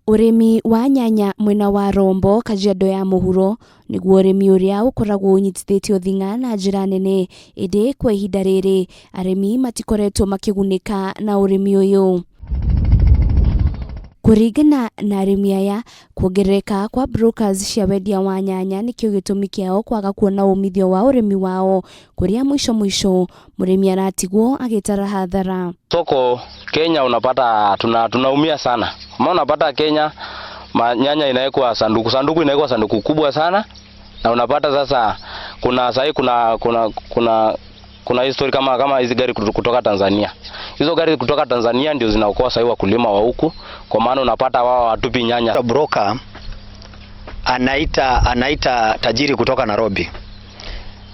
Ũrĩmi wa nyanya mwena wa Rombo, Kajiado ya mũhuro nĩguo ũrĩmi ũrĩa ũkoragwo ũnyitithĩtio thing'a na njĩra nene, ĩndĩ kwa ihinda rĩrĩ arĩmi matikoretwo makĩgunĩka na ũrĩmi ũyũ. Kũringana na arĩmi aya, kuongerereka kwa brokers cia wendia wa nyanya nĩkĩo gĩtũmi kĩao kwaga kuona umithio wa ũrĩmi wao, kũrĩa mũico mũico mũrĩmi aratigwo agĩtara hathara. Soko Kenya unapata tunaumia sana. Maana unapata Kenya nyanya inawekwa sanduku, sanduku inawekwa sanduku kubwa sana na unapata sasa kuna sahi kuna history kama hizi gari kutoka Tanzania. Hizo gari kutoka Tanzania ndio zinaokoa sahi wakulima wa huku, kwa maana unapata wao hawatupi nyanya. Broker anaita tajiri kutoka Nairobi,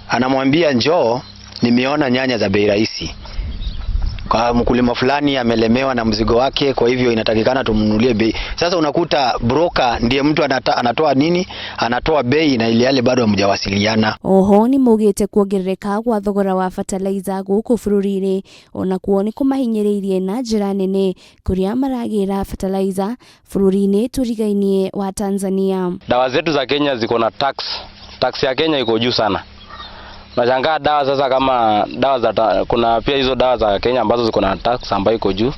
anamwambia njoo, nimeona nyanya za bei rahisi kwa mkulima fulani amelemewa na mzigo wake, kwa hivyo inatakikana tumnunulie bei. Sasa unakuta broker ndiye mtu anatoa nini, anatoa bei na ili yale bado hamjawasiliana. Oho nĩ maugĩte kuongerereka gwa thogora wa fertilizer gũkũ bũrũri-inĩ onakuo nĩ kũmahinyĩrĩirie na njĩra nene kũrĩa maragĩra fertilizer bũrũri-inĩ tũrigainie wa Tanzania. Dawa zetu za Kenya ziko na tax. Tax ya Kenya iko juu sana. Nashangaa dawa sasa kama dawa za kuna pia hizo dawa za Kenya ambazo ziko na tax ambayo iko juu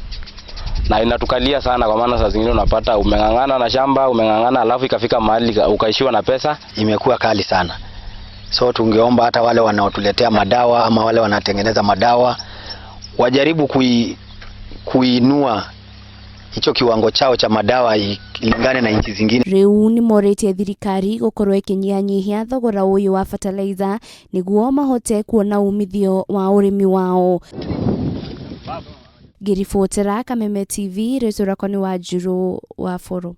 na inatukalia sana, kwa maana saa zingine unapata umeng'ang'ana na shamba, umeng'ang'ana alafu ikafika mahali ukaishiwa na pesa. Imekuwa kali sana, so tungeomba hata wale wanaotuletea madawa ama wale wanatengeneza madawa wajaribu kuinua hicho kiwango chao cha madawa ilingane na nchi zingine. Rĩu nĩ morĩtie thirikari gũkorwo ĩkĩnyihanyihia thogora ũyũ wa fertilizer nĩguo mahote kuona umithio wa ũrĩmi wao. Ngĩribotera Kameme TV, rĩtwa rĩakwa nĩ Wanjiru wa Boro.